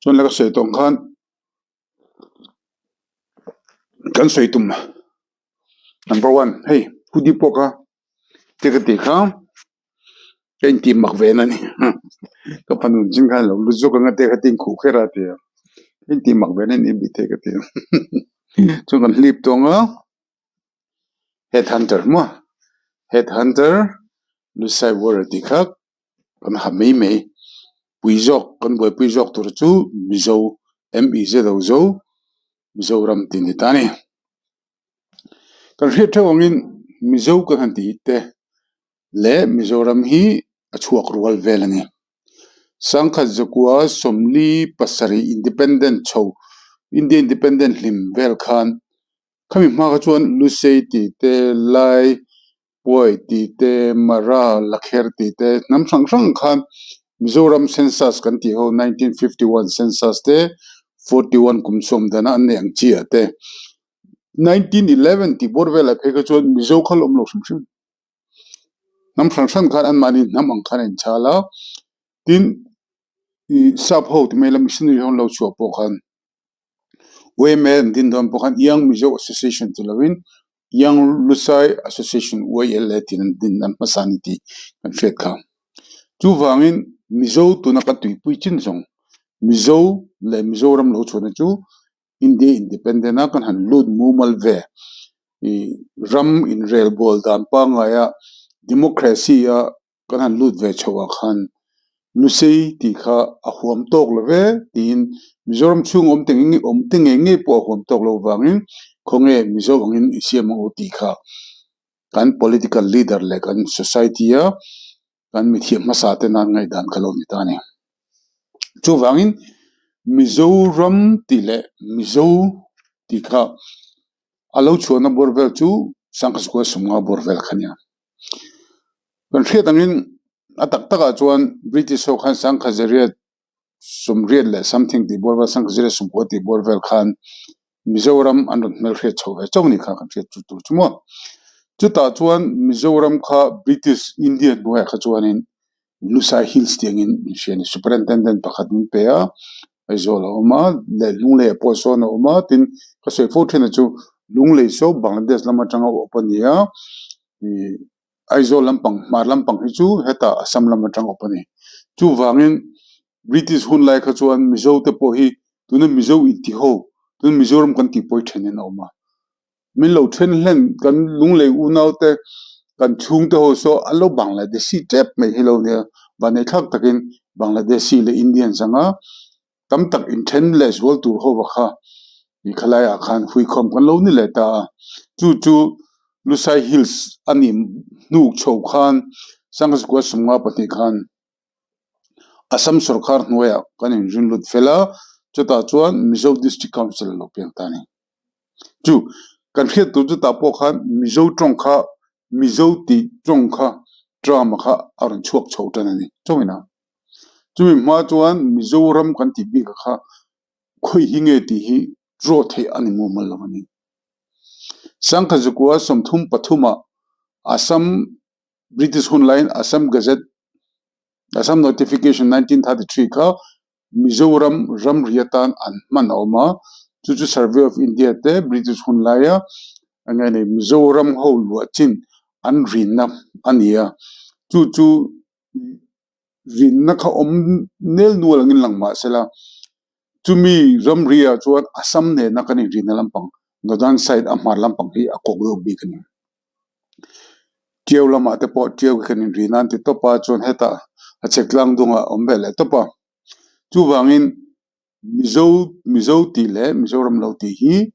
Chuan la ka sawi tawng khan kan sawi tum number one hei hoodie pawh kha te ka tih kha ka intih mak ve na a ni ka fanu zing khan a lo lut zawk ang a te kha tin khuh kher a ti a ka intih mak ve na a ni bik thei ka ti a chuan kan hlip tawng a head hunter maw head hunter lusai warrior tih kha kan ha mai mai pui zawk kan buaipui zawk tur chu mizo M-E-Z-O zo Mizoram tih ni ta a ni. Kan hriat theuh angin Mizo kan han tih te leh Mizoram hi a chhuak rual vel a ni. Sangkhat zakua sawmli pasarih independent chho India independent hlim vel khan khami hma kha chuan Lusei tih te Lai Puai tih te, Mara, Lakher tih te hnam hrang hrang khan Mizoram Census kan tih ho 1951 Census te, 41 kum sawm dana an neih ang chi ah te, 1911 tih bawr velah phei kha chuan Mizo kha la awm lo hrim hrim. Hnam hrang hrang khan anmahni hnam ang khan a inchhal a, tin ih sap ho ti mai ila missionary ho an lo chhuah pawh khan YMA an din dawn pawh khan Young Mizo Association ti lovin Young Lusai Association YLA tiin an din an hmasa a ni tih kan hriat kha. Chuvangin Mizo tuna kan tuipui chin zawng Mizo leh Mizoram lo chhuahna chu India Independent a kan han lut mumal ve ih ram inrelbawl dan pangngaia democracy a kan han lut ve chhoh ah khan Lusei tih kha a huam tawk lo ve tiin Mizoram chhung awm te ngei awm te ngei ngei pawh a huam tawk lo vangin khawnge Mizo angin i siam ang u tih kha kan political leader leh kan society a kan mithiam hmasa te nan ngaihdan kha lo ni ta a ni. Chuvangin Mizoram tih leh Mizo tih kha a lo chhuahna bawr vel chu Sangkhasikua sumnga bawr vel kha a nia. Kan hriat angin a tak takah chuan British ho khan Sangkhazariat sawmriat leh something tih bawr vel Sangkhazariat sawmkua tih bawr vel khan Mizoram an rawn hmelhriat chho ve chauh a ni kha kan hriat chu tur chu maw. Chutah chuan Mizoram kha British India hnuaiah kha chuanin Lusai Hills tih angin min hria a ni. Superintendent pakhat min pe a, Aizawl a awm a, leh Lunglei ah pawh sawn a awm a, tin ka sawi fo thin a chu Lunglei saw Bangladesh lam atanga awp a ni a, ih Aizawl lampang hmar lampang hi chu hetah Assam lam atanga awp a ni. Chuvangin British hun lai kha chuan Mizo te pawh hi tuna Mizo inti ho tuna Mizoram kan tih pawh hi then in a awm a. Min lo then hlen kan Lunglei unau te kan chhungte ho saw an lo Bangladeshi tep mai hi lo nia vanneih thlak takin Bangladeshi leh Indians anga tam tak inthen leh zual tur ho va kha ih khalai ah khan huikhawm kan lo ni leh ta a chu chu Lusai Hills a nih hnuk chho khan Sangzikua Sumnga pahnih khan Assam sorkar hnuaiah kan inrin lut fel a chutah chuan Mizo District Council a lo piang ta a ni. Chu kan hriat tur chutah pawh khan Mizo tawng kha Mizo tih tawng kha term kha a rawn chhuak chho tan a ni chauhin a. Chumi hma chuan Mizoram kan tih bik ah kha khawi hi nge tih hi draw theih a ni mumal lo a ni. Sangkhazukua 33 ah Assam British hun laiin Assam Gazette Assam Notification 1933 kha Mizoram ramri atan an hman a awm a, chu chu Survey of India te British hun laia eng nge ni Mizoram ho luah chin an rinna a ni a, chu chu rinna kha awm nel nual angin lang mah sela chumi ramri ah chuan Assam nena kan inrinna lampang Northern side a hmar lampang hi a kawk deuh bik a ni. Tiau lamah te pawh tiau khi kan inrin a an ti tawp a chuan hetah a chhek tlang dungah a awm ve leh tawp a chuvangin Mizo Mizo tih leh Mizoram lo tih hi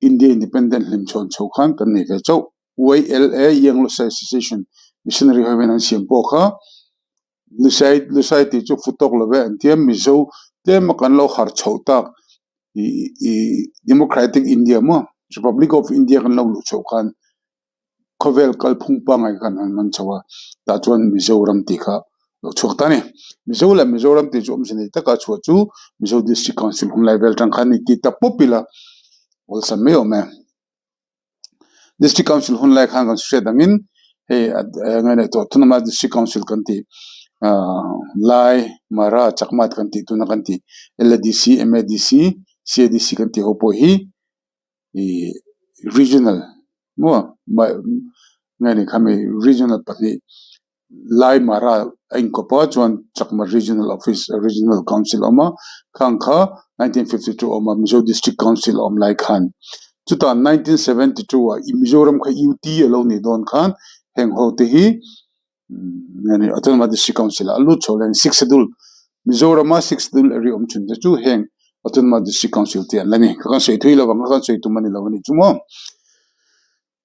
India Independent hlimchhawn chho khan kan nei ve chauh. YLA Young Lusai Association Missionary ho hian an siam pawh kha Lusai Lusai tih chu fu tawk lo ve an tia Mizo tlema kan lo harh chhoh tak ih ih Democratic India maw Republic of India kan lo luh chhoh khan khawvel kalphung pangngai khan an man chho a tah chuan Mizoram tih kha lo chhuak ta a ni. Mizo leh Mizoram tih chu awmze nei taka chhuah chu Mizo District Council hun lai vel tang khan ni tih ta pawp ila awlsam mai awm e. District Council hun lai khan kan hriat angin hei eng nge tawh thunama District Council kan tih. Lai, Mara, Chakma te kan tih tuna kan tih LADC, MADC, CADC kan tih ho pawh hi ih regional maw nge ni khami regional pahnih Lai Mara a inkawp a chuan Chakma Regional Office Regional Council a awm a khang kha 1952 a awm a Mizo District Council a awm lai khan chutah 1972 ah Mizoram kha UT a lo nih dawn khan heng ho te hi Autonomous District Council ah a lut chho leh Sixth Schedule Mizorama Sixth Schedule area awm thin te chu heng Autonomous District Council te an la ni. Ka kan sawi thui lovang ka kan sawi tum a ni lo a ni chu maw.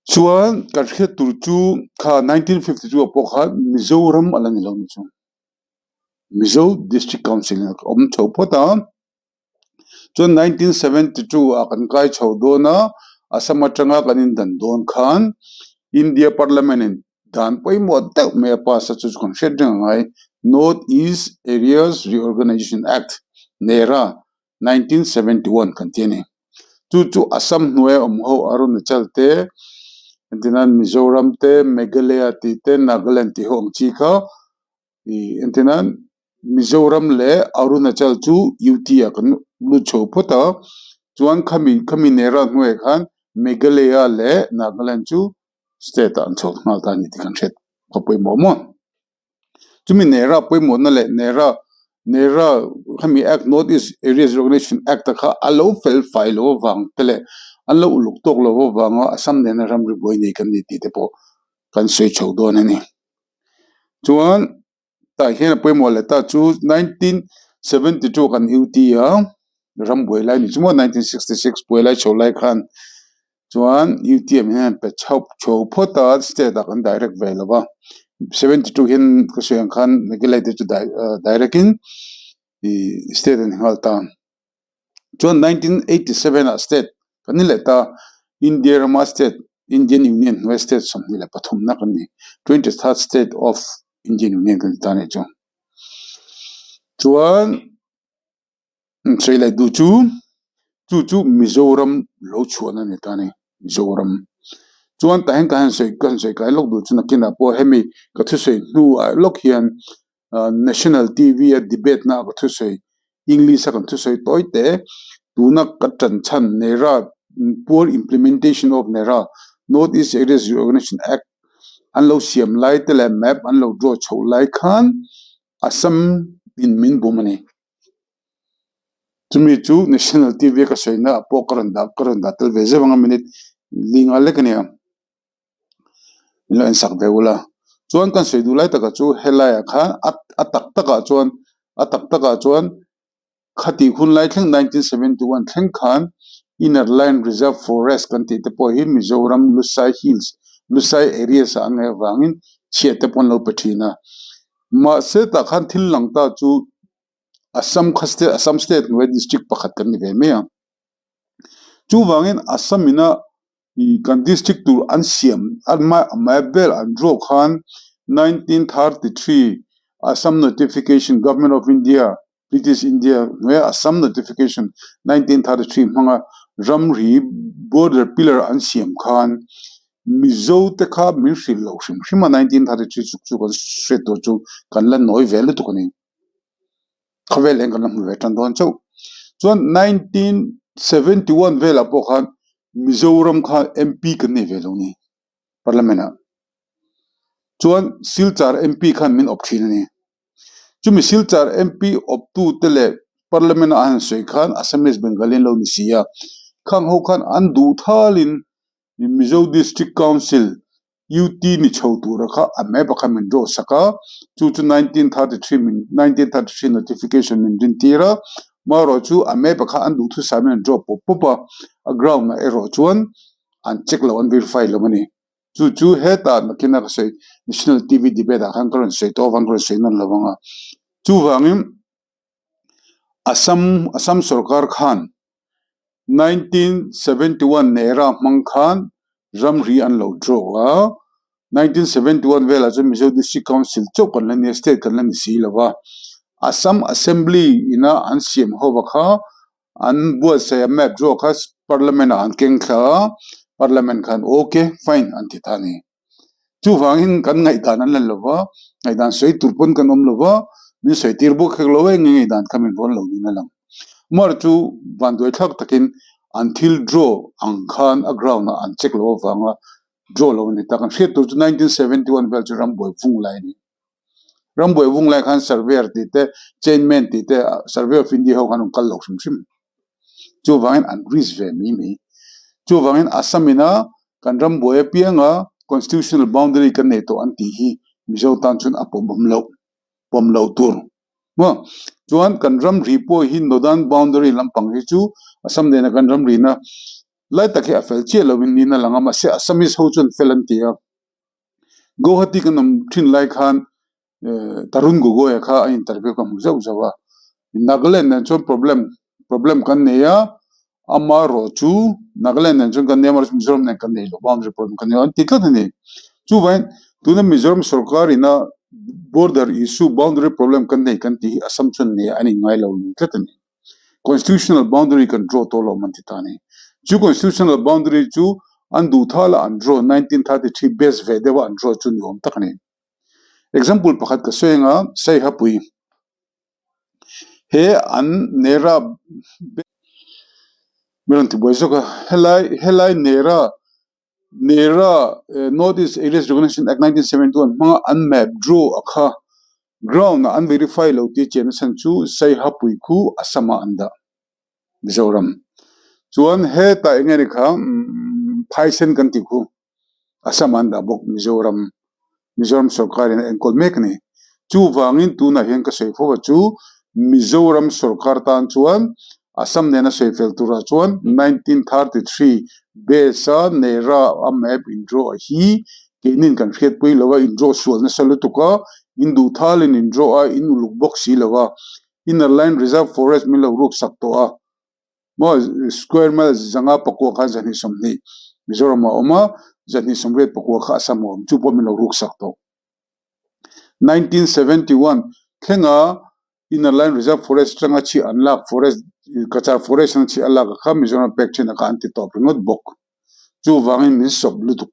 Chuan kan hriat tur chu kha 1952 ah pawh khan Mizoram a la ni lo ni chu. Mizo District Council a awm chho phawt a. Chuan 1972 ah kan kai chho dawn a, Assam atanga kan indan dawn khan India Parliament in dan pawimawh deuh mai a pass a, chu chu kan hriat reng a ngai, North East Areas Reorganisation Act, NERA, 1971 kan ti a ni. Chu chu Assam hnuaia awm ho Arunachal te, entirnan Mizoram te, Meghalaya tih te, Nagaland tih ho ang chi kha Ih entirnan Mizoram leh Arunachal chu UT ah kan lut chho phawt a, chuan khami khami nera hnuaiah khan Meghalaya leh Nagaland chu state ah an chho nghal ta a ni tih kan hriat kha pawimawh maw. Chumi nera pawimawhna leh nera nera khami act North East Areas Reorganisation Act te kha a lo fel fai lo avang te leh an lo uluk tawk lo avanga Assam nena ramri buai nei kan ni tih te pawh kan sawi chho dawn a ni. Chuan tah hian a pawimawh leh ta chu 1972 kan UT a ram buai lai ni chu maw 1966 buai lai chho lai khan chuan UT ah hian pe chho chho phawt a state ah kan direct ve lo va 72 hian ka sawi ang khan Meghalaya te chu direct in ih state an nghal ta. Chuan 1987 ah state kan ni leh ta India rama state Indian Union hnuaia state 23 na kan ni 23rd state of Indian Union kan ti ta anih chu. Chuan sawi leh duh chu chu chu Mizoram lo chhuahna a ni ta a ni Mizoram. Chuan tah hian ka han sawi ka han sawi kai lawk duh chu nakinah pawh hemi ka thusawi hnuah lawk hian National TV a debate na ka thusawi English a kan thusawi tawi te tuna ka tan chhan Nera poor implementation of Nera North East Areas Reorganisation Act an lo siam lai te leh map an lo draw chhoh lai khan Assam in min bum a ni. Chumi chu National TV a ka sawi na ah pawh ka rawn dah ka rawn dah tel ve zeuh ang a minute li nga lek a nia. Min lo ensak ve ula chuan kan sawi duh lai takah chu helaiah khan a a tak takah chuan a tak takah chuan khatih hun lai thleng 1971 thleng khan inner line reserve forest kan tih te pawh hi Mizoram Lusai hills Lusai areas ah an ngaih avangin chhiat te pawh an lo pe thin a mahse tah khan thil lang ta chu Assam kha state Assam state hnuai district pakhat kan ni ve mai a chuvangin Assam ina Ih kan district tur an siam a map vel an draw khan 1933 Assam Notification Government of India British India hnuaia Assam Notification 1933 hmanga ramri border pillar an siam khan Mizo te kha min hrilh loh hrim hrim a 1933 chuk chu kan hriat tur chu kan la nawi ve lutuk a ni. Khawvel eng kan la hmu ve tan dawn chauh. Chuan 1971 velah pawh khan Mizoram kha MP kan nei ve lo ni Parliament ah. Chuan Silchar MP khan min awp thin a ni. Chumi Silchar MP awptu te leh Parliament ah a han sawi khan Assamese Bengali an lo ni si a. Khang ho khan an duh thalin Mizo District Council UT ni chho tura kha a map a kha min draw sak a, chu chu 1933 min 1933 notification min rin tir a, marawh chu a map a kha an duh thusam in an draw pawp pawp a, a ground ah erawh chuan an check lo an verify lo a ni. Chu chu hetah nakina ka sawi National TV debate ah khan ka rawn sawi tawh avang ka rawn sawi nawn lo ang a, chuvangin Assam Assam sorkar khan 1971 nera hmang khan ramri an lo draw a, 1971 velah chuan Mizo District Council chauh kan la ni a, state kan la ni si lo va, Assam Assembly ina an siam ho va kha an buatsaih a map draw kha Parliament ah an keng thla a, Parliament khan ok fine an ti ta a ni. Chuvangin kan ngaihdan an la lo va, ngaihdan sawi tur pawn kan awm lo va, min sawi tir bawk hek lo e, nge ngaihdan kha min rawn lo niin a lang. Mar chu vanduai thlak takin an thil draw ang khan a ground ah an check lo avanga draw lo a ni ta. Kan hriat tur chu 1971 vel chu rambuai vung lai a ni. Rambuai vung lai khan surveyor tih te, chainman tih te, Survey of India ho khan an kal lo hrim hrim. Chuvangin an risk ve mai mai. Chuvangin Assam ina kan rambuai apianga constitutional boundary kan nei tawh an tih hi Mizo tan chuan a pawm awm loh, pawm loh tur. Maw? Chuan kan ramri pawh hi northern boundary lampang hi chu Assam nena kan ramrina lai tak hi a fel chiah loin niin a lang a, mahse Assamese ho chuan fel an ti a. Guwahati kan awm thin lai khan Tarun Gogoi-a kha a interview ka hmu zauh zauh a, Nagaland nen chuan problem problem kan nei a, amaherawh chu Nagaland nen chuan kan nei a, amaherawh chu Mizoram nen kan nei lo, boundary problem kan nei lo an ti tlat a ni. Chuvangin tuna Mizoram sorkar ina border issue boundary problem kan nei kan tih hi Assam chuan nei a ni ngai lo ni tlat a ni. Constitutional boundary kan draw tawh lo man ti ta a ni. Chu constitutional boundary chu an duh thal a an draw 1933 base ve deuh a an draw chu ni awm tak a ni. Example pakhat ka sawi anga Saihapui he an Nera min rawn tibuai zawk a, helai helai Nera Nera North East Areas Recognition Act 1971 hmanga an map draw a kha ground ah an verify lo tih chian nachhan chu Saihapui khu Assam ah an dah Mizoram chuan hetah eng nge ni kha Phaisen kan tih khu. Assam an dah bawk Mizoram Mizoram sorkar in a enkawl mek a ni. Chuvangin tunah hian ka sawi fo a chu Mizoram sorkar tan chuan Assam nena sawi fel turah chuan 1933 base a Nehra a map in draw a hi keinin kan hriatpui lo a in draw sual nasa lutuk a in duh thalin in draw a in uluk bawk si lo a Inner Line Reserve Forest min lo ruk sak tawh a. Maw square mile zanga pakua khan 220 Mizoram a awm a, 228 pakua kha Assam a awm, chu pawh min lo ruk sak tawh. 1971 thlenga Inner Line Reserve Forest atanga chhiah an lak forest Cachar forest atanga chhiah a lak a kha Mizoram pek thin a kha an ti tawp ringawt bawk. Chuvangin min sawp lutuk.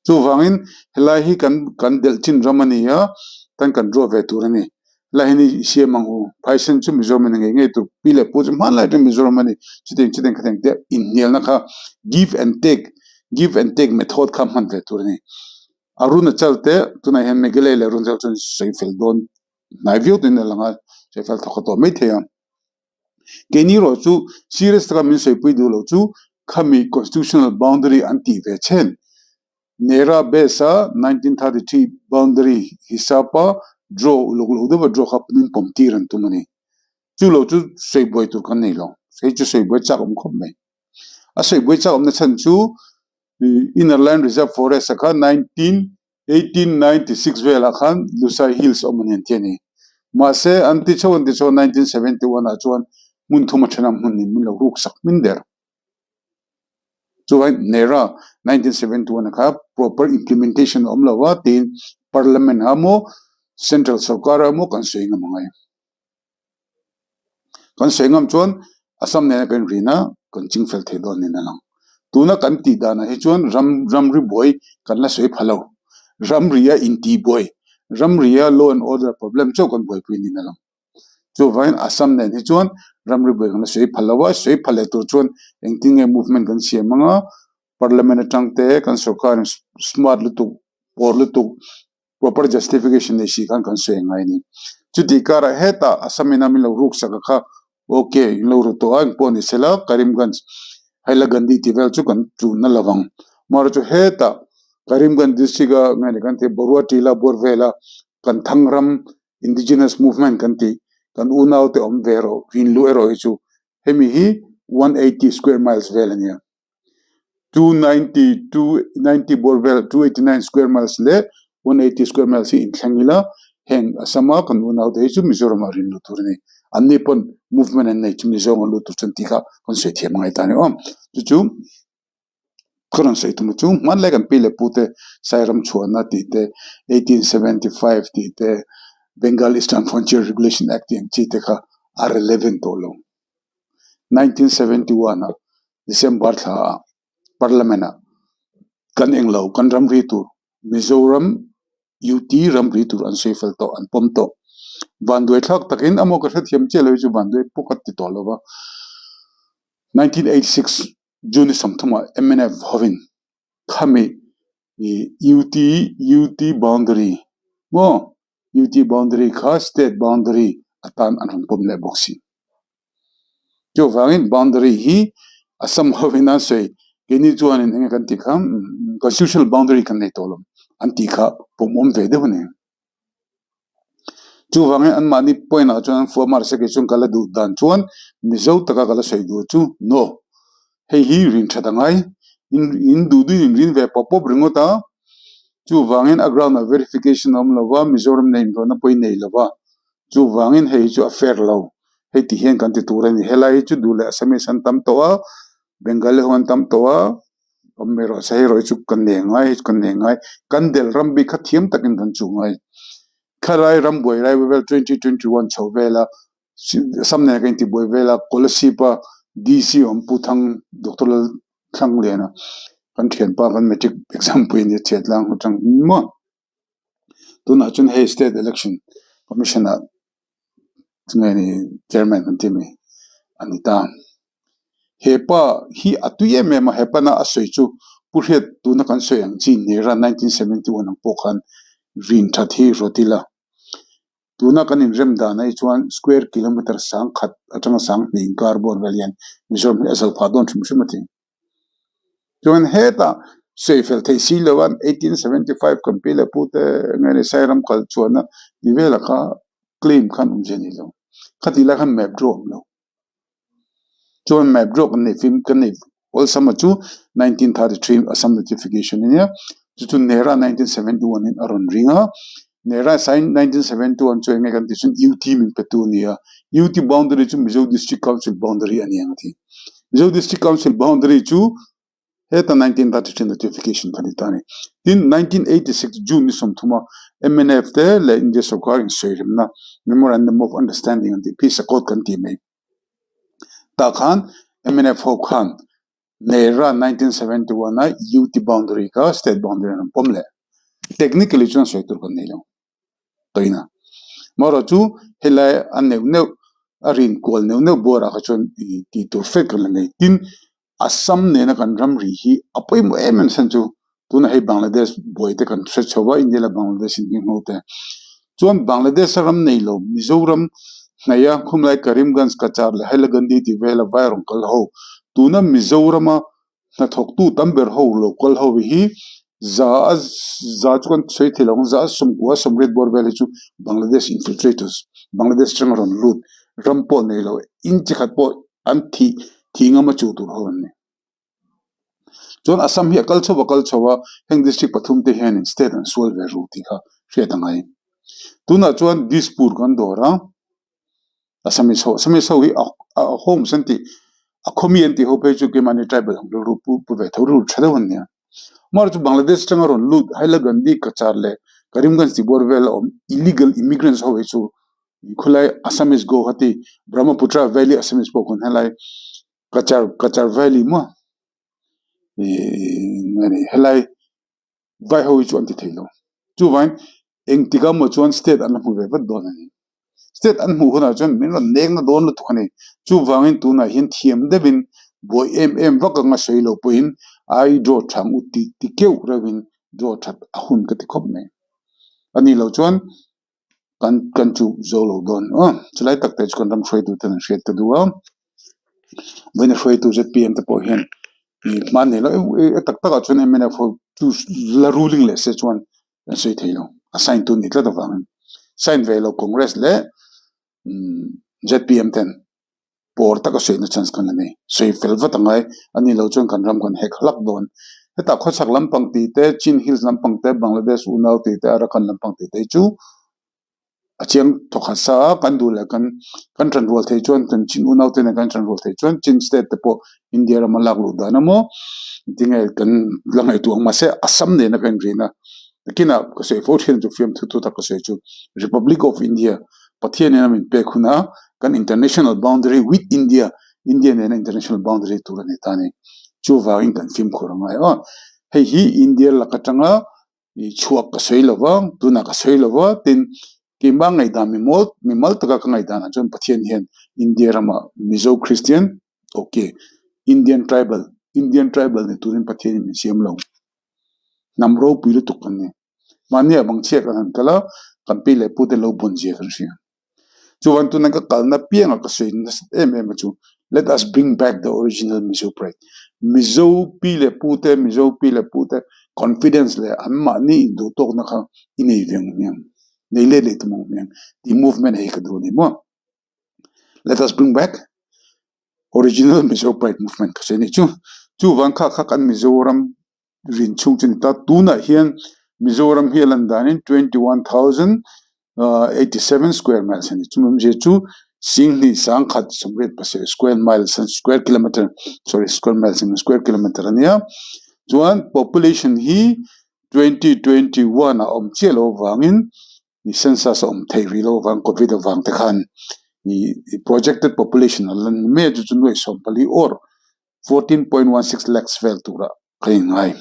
Chuvangin helai hi kan kan delh chin ram a ni a, kan kan ruah ve tur a ni. Helai hi ni i siam ang u, phaisen chu Mizoram in a ngei ngei tur, pi leh pu chu hmanlai atangin Mizoram a ni, chutiang chutiang khatiang te inhnialna kha give and take, give and take method kha hman ve tur a ni. Arunachal te tunah hian Meghalaya leh Arunachal chuan sawi fel dawn hnai viau turin a lang a, sawi fel thawk a tawh maithei a. Keini erawh chu serious taka min sawipui duh loh chu khami constitutional boundary an tih ve chhen. Nera base a 1933 boundary hisap a draw uluk loh deuh a draw kha min pawm tir an tum a ni. Chu lo chu sawibuai tur kan nei lo. Hei chu sawibuai chak awm khawp mai. A sawibuai chak awmna chhan chu Inner Line Reserve Forest a kha 19 1896 velah khan Lusai Hills awm a ni an ti a ni. Mahse, an ti chho an ti chho 1971 ah chuan hmun thum a then a hmun in min lo ruk sak hmin der. Chuan Nera 1971 ah kha proper implementation a awm lo a tiin Parliament ah emaw Central sorkar ah emaw kan sawi ngam angai. Kan sawi ngam chuan Assam nena kan rin a, kan ching fel thei dawn niin a lang. Tuna kan tih danah hi chuan ram ramri buai kan la sawi pha lo. Ramria intihbuai, ramria law and order problem chauh kan buaipui niin a lang. Chuvangin Assam nen hi chuan ramri buai kan la sawi pha lo a, sawi pha leh tur chuan engtin nge movement kan siam anga, parliament atang te kan sorkarin smart lutuk, pawr lutuk, proper justification nei si khan kan sawi angai a ni. Chutih karah hetah Assam ina min lo ruk sak a kha ok in lo ru tawh a engpawh ni sela Karimganj Hailakandi tih vel chu kan tlun a lovang. Amaherawhchu chu hetah Karimganj district a nge ni kan tih Barua Tila bawr vela kan Thangram indigenous movement kan tih kan unau te awm ve erawh rin luh erawh hi chu hemi hi 180 square miles vel a nia. 290 290 bawr vel 289 square miles leh 180 square miles hi inthleng ila heng Assam a kan unau te hi chu Mizoram ah rin lut tur a ni. Anni pawn movement an nei chumi zawng a lut tur chuan tih kha kan sawi thiam angai ta a ni aw. Chu chu ka rawn sawi tum chu hmanlai kan pi leh pu te Sairam chhuahna tih te 1875 tih te Bengal Eastern Frontier Regulation Act tih ang chi te kha a relevant tawh lo. 1971 ah December thla ah Parliament ah kan englo kan ramri tur. Mizoram UT ramri tur an sawi fel tawh, an pawm tawh. Vanduai thlak takin amaw ka hrethiam chiah lo hi chu vanduai pawh ka ti tawh lo va. 1986 June 30 ah mnf hovin khami UT UT boundary maw UT boundary kha state boundary atan an rawn pawm leh bawk si. Chuvangin boundary hi Assam hovin an sawi keini chuanin enge kan tih kha constitutional boundary kan nei tawh lo an tih kha pawmawm ve deuh a ni. Chuvangin anmahni point ah chuan an fuh a mahse kei chuan ka la duh dan chuan Mizo taka ka la sawi duh chu no hei hi rin that a ngai in duh duhin in rin ve pawp pawp ringawt a chuvangin a ground ah verification a awm lo va Mizoram nen inrawhna pawh i nei lo va. Chuvangin hei hi chu a fair lo. Hei ti hian kan ti tur a ni. Helai hi chu duh leh Assamese an tam tawh a, Bengali ho an tam tawh a, awm mai rawh se. Hei erawh hi chu kan nei ngai, hei chu kan nei ngai. Kan del ram bik kha thiam takin kan chuh ngai. Thlalai ram buai lai vel 2021 chho vela Assam nena kan intibuai vela Kolasib a DC awm Pu Thang Doctor Lalthlangliana kan thianpa kan matric exam pui a nia chhiatlang atang maw. Tunah chuan hei state election commission ah chunge ni chairman kan tih mai a ni ta. He pa hi a tui em em a he pana a sawi chu Pu Hriat tuna kan sawi ang chi nira 1971 ang pawh khan rin that hi rawt ila. Tuna kan inrem dan ah hi chuan square kilometer sang khat atanga sang hnih inkar bawr vel hian Mizoram hi a zal phah dawn hrim hrim a ti. Chuan hetah sawi fel theih si lo a 1875 kan pi leh pu te nge ni Sairam kal chuan a ti velah kha claim khan awmzia a ni lo. Khatih lai khan map draw a awm lo. Chuan map draw kan neih fim kan neih awlsam a chu 1933 Assam notification a nia. Chu chu Nehra 1971 in a rawn ring a. Nehra sign 1971 chu eng nge kan tih chuan UT min pe tu a ni a. UT boundary chu Mizo District Council boundary a ni ang a ti. Mizo District Council boundary chu heta 1933 notification kha ni ta a ni. Tin, 1986 June ni 30 a mnf te leh India sorkar insawirimna Memorandum of Understanding an tih Peace Accord kan tih mai tah khan mnf ho khan Nehra 1971 a UT boundary kha state boundary an rawn pawm leh. Technically chuan sawi tur kan nei lo. Tawina. Amaherawh chu helai a neuh neuh a rin kual neuh neuh buarah kha chuan ih tih tur fek kan la nei. Tin, Assam nena kan ramri hi a pawimawh em em chhan chu tunah hei Bangladesh buai te kan hre chho a, India leh Bangladesh in ngheng ho te. Chuan Bangladesh a ram nei lo Mizoram hnaia khumlai Karimganj, Cachar leh Hailakandi tih vela vai rawn kal ho. Tuna Mizorama Hnathawktu tam ber ho lo kal ho hi za a za chu kan sawi thei lo ang, za a sawmkua sawmriat bawr vel hi chu Bangladesh infiltrators, Bangladesh atanga rawn lut, ram pawh nei lo, in chi khat pawh an thih thih ngam a chuh tur ho an ni. Chuan Assam hi a kal chho a kal chho a, heng district pathum te hianin state an sual ve ru tih kha hriat a ngai. Tunah chuan Dispur kan dawr a. Assamese ho Assamese ho hi a homes an tih a khawmi an tih ho phei chu keimahni tribal ang rilru pu pu ve tho rilru tha deuh an nia. Amaherawhchu chu Bangladesh atanga rawn lut Hailakandi Cachar leh Karimganj tih bawr vel a awm illegal immigrants ho hi chu khawlai Assamese Guwahati Brahmaputra valley Assamese pawh khawn helai Cachar Cachar valley maw ih helai. Vai ho hi chu an ti thei lo. Chuvangin engtik a maw chuan state an la hmu ve vat dawn a ni. State an hmuh hunah chuan min rawn nek na dawn lutuk a ni. Chuvangin tunah hian thiam deuhin buai em em vak anga sawi lo pawhin ai draw thang u ti ti keuh reuhin draw that a hun ka ti khawp mai. A nih loh chuan kan kan chu zo lo dawn aw. Chulai tak te chu kan ram hruaitu ten an hriat ta duh a. Vawiin a hruaitu zpm te pawh hian ih hman nei lo e tak takah chuan mnf ho chu la ruling leh se chuan an sawi thei lo. A sign tu ni tlat avangin sign ve lo Congress leh zpm ten pawr taka sawi na chance kan la nei. Sawi fel vat a ngai a nih loh chuan kan ram kan hek hlak dawn. Hetah khawchhak lampang tih te, Chin Hills lampang te, Bangladesh unau tih te, Arakan lampang tih te hi chu a chiang thawkhat sa a, kan duh leh kan kan tan rual theih chuan kan Chin unau te nen kan tan rual theih chuan Chin state te pawh India rama lak luh dan emaw tinge kan la ngaihtuah ang mahse Assam nena kan inrin a. Nakinah ka sawi fo thin chu fiamthu thu tak ka sawi chu Republic of India Pathian nena min pek hun a kan international boundary with India India nena international boundary tur a ni ta a ni. Chuvangin kan fimkhur a ngai a, hei hi India lak atanga. Chhuak ka sawi lo va, tunah ka sawi lo va, tin keimah ngaihdan mi mawl mi mal taka ka ngaihdan ah chuan Pathian hian India ramah Mizo Christian ok Indian tribal Indian tribal ni turin Pathian in min siam lo. Hnam ropui lutuk kan ni. Mahni ah bang chhiat kan han kal a, kan pi leh pute lo bawn zia kan hria. Chuan tuna ka kalna piangah ka sawi nasat em em a chu Let us bring back the original Mizo pride. Mizo pi leh pute, Mizo pi leh pute confidence leh an mahni induh tawkna kha i nei ve ang hmiang, nei let leh tum ang hmiang tih movement hei ka duh a ni maw. Let us bring back original Mizo pride movement ka sawi a nih chu. Chuvang kha kha kan Mizoram rin chhung chu a ni ta. Tunah hian Mizoram hi a lan danin 21,087 square miles a ni. Chumi awmzia chu Singhnih sangkhat 87 square miles square kilometer sorry square miles emaw square kilometer a nia. Chuan population hi 2021 a awm chiah loh avangin census a awm theih rih loh avang covid avang te khan ih projected population a lan ni mai a chu chu nuaih 14 or 14.16 lakhs vel tura ka inngai.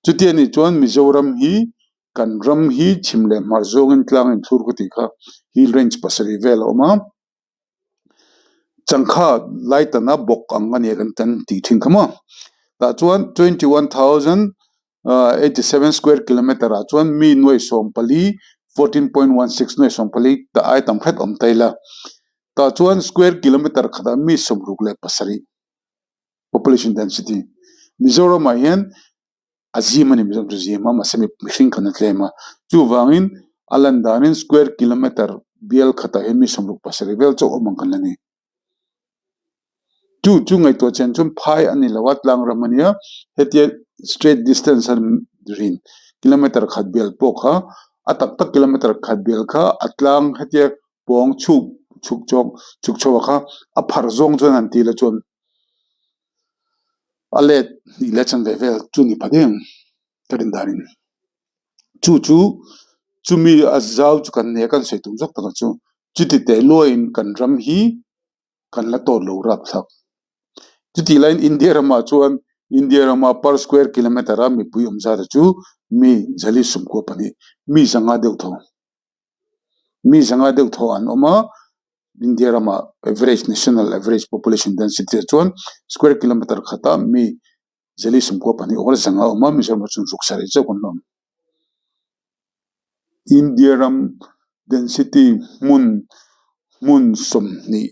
Chuti anih chuan Mizoram hi kan ram hi chhim leh hmar zawngin tlang inthlur ka tih kha hill range pasarih vel a awm a, changkha laitana bawk ang a nia kan tan tih thin kha maw. Tah chuan 21,087 square kilometer ah chuan mi nuaih 14, 14.16 nuaih 14 ta ai tam hret awm ta ila. Tah chuan square kilometer khatah mi 67 population density Mizoram ah hian a zim a ni Mizoram chu zim a mahse mihring khan a tlem a chuvangin a lan danin square kilometer bial khatah hian mi 67 vel chauh awm ang kan la ni. Chu chu ngaihtuah chian chuan phai a ni lo a tlang ram a nia hetia straight distance a rin kilometer khat bial pawh kha a tak tak kilometer khat bial kha a tlang hetia pawng chhuk chhuk chawk chhuk chho a kha a pharh zawng chuan han ti la chuan a let hnih leh chanve vel chu ni pha deuh ang ka rin danin chu chu chumi a zau chu kan nei a kan sawi tum zawk tak chu chuti teh luain kan ram hi kan la tawt lo rapthlak. Chutih laiin India ramah chuan India rama per square kilometer a mipui awm zat chu mi zali 94 mi zanga deuh tho. Mi zanga deuh thaw an awm a, India rama average national average population density ah chuan square kilometer khata mi zali 94 awr zanga a awm a, Mizoram ah chuan ruk sarih chauh kan la awm. India ram density hmun hmun 20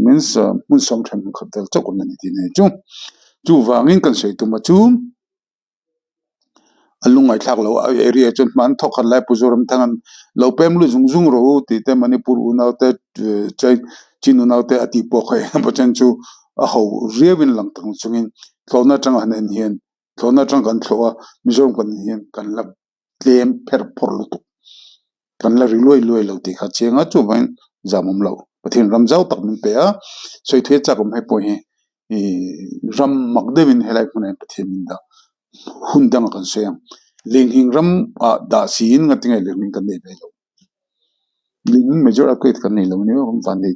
means hmun sawm then khat vel chauh kan la ni tih a ni chu. Chuvangin kan sawi tum a chu. A lungngaihthlak loh a area chuan hman thawk khat lai Pu Zoramthanga'n lo pem lut zung zung rawh u tih te Manipur unau te Chin unau te a tih pawh kha eng emaw chen chu a ho riauin lang tak chungin thlawhna atanga han en hian thlawhna atang kan thlawh a Mizoram kan en hian kan la tlem pherh phawrh lutuk. Kan la ri luai luai lo tih kha chiang a, chuvangin zam awm lo. Pathian ram zau tak min pe a, sawi thei chak awm hei pawh hi ih ram mak deuhin helai hmunah hian Pathian min dah hun dangah kan sawi ang. Lenghing ram ah dah siin ngatinge lenghing kan nei ve lo. Lenghing major earthquake kan nei lo a nia, kan vannei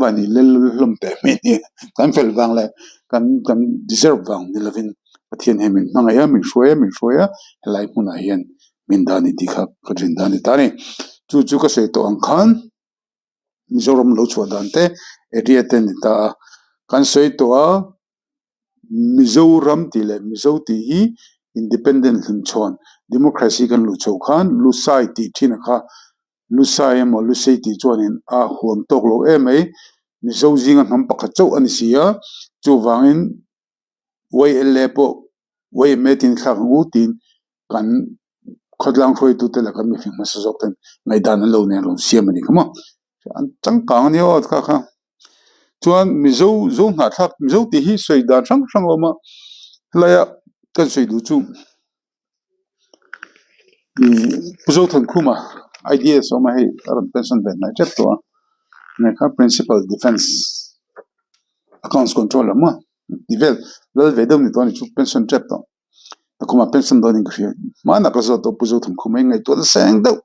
vannei lel hlawm teh mai a ni. Kan fel vang leh kan kan deserve vang ni lovin Pathian hian min hmangaih a, min hruai a, min hruai a, helai hmunah hian min dah a ni tih kha ka rin dan a ni ta a ni. Chu chu ka sawi tawh ang khan Mizoram lo chhuah dan te area te a ni ta a. Kan sawi tawh a Mizoram tih leh Mizo tih hi independent hlimchhawn democracy kan luh chhoh khan Lusai tih thin a kha Lusai emaw Lusei tih chuanin a huam tawk lo em mai. Mizo zinga hnam pakhat chauh a ni si a, chuvangin YLA pawh YMA tiin thlak ang u tiin kan khawtlang hruaitute leh kan mihring hmasa zawk ten ngaihdan an lo nen rawn siam a ni kha maw. An changkang a nia aw kha kha. Chuan Mizo Zo hnahthlak Mizo tih hi sawi dan hrang hrang a awm a, helaia kan sawi duh chu Pu Zothankhuma IDS a awm a hei a rawn pension ve hnai tep tawh a, hei kha Principal Defence Accounts Controller maw ti vel lal ve deuh ni tawh a ni chu pension tep tawh nakhumah pension dawn in ka hria hmanah ka zawt tawh Pu Zothankhuma hi ngaihtuah nasa eng deuh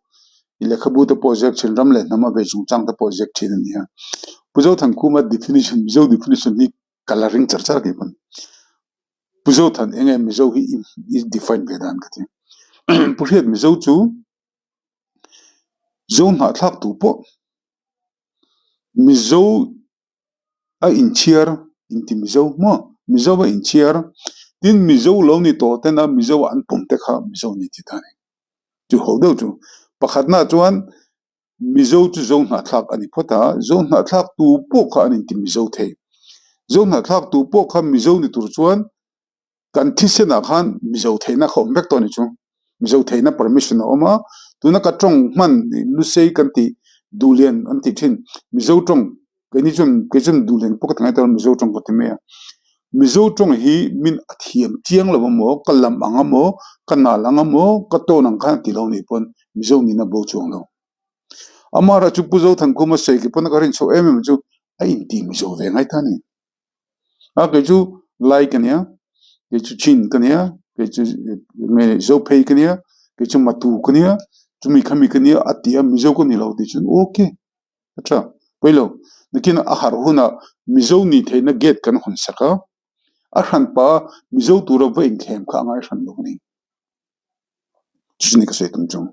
i lehkhabu te pawh ziak thin ram leh hnam a vei chungchang te pawh ziak thin a ni a Pu Zothankhuma definition Mizo definition hi ka la ring char char kei pawn. Pu Zothan enge Mizo hi i define ve dan ka ti. Pu Hriat Mizo chu Zo hnahthlak tu pawh Mizo a inchhiar inti Mizo maw Mizo a inchhiar tin Mizo lo ni tawh tena Mizo ah an pawm te kha Mizo a ni tih ta a ni. Chu ho deuh chu pakhatna chuan Mizo chu Zo hnahthlak a ni phawt a, Zo hnahthlak tu pawh kha an inti Mizo thei. Zo hnahthlak tu pawh kha Mizo ni tur chuan kan thisenah khan Mizo theihna kha awm vek tawh a ni chu. Mizo theihna permission a awm a, tuna ka tawng hman Lusei kan tih Duhlian an tih thin Mizo tawng Keini chuan kei chuan duh hleng pawh ka ti ngai ta lo Mizo tawng ka ti mai a. Mizo tawng hi min a thiam chiang lo amaw, ka lam ang amaw, ka nal ang amaw, ka tawn ang khan a ti lo nih pawn Mizo nihna bo chuang lo. Amaherawh chu Pu Zothankhuma sawi khi pawn ka rin chhoh em em chu a inti Mizo ve ngai ta a ni. A kei chu Lai ka nia, kei chu Chin ka nia, kei chu nge Zophei ka nia, kei chu Matu ka nia, chumi khami ka nia a ti a Mizo ka ni lo tih chuan ok. A tha pawilo. Nakin a harh hunah Mizo ni theihna gate kan hawn sak a, a hranpa Mizo tura va inthlem kha a ngai hran lo a ni. Chu chu ni ka sawi tum chu.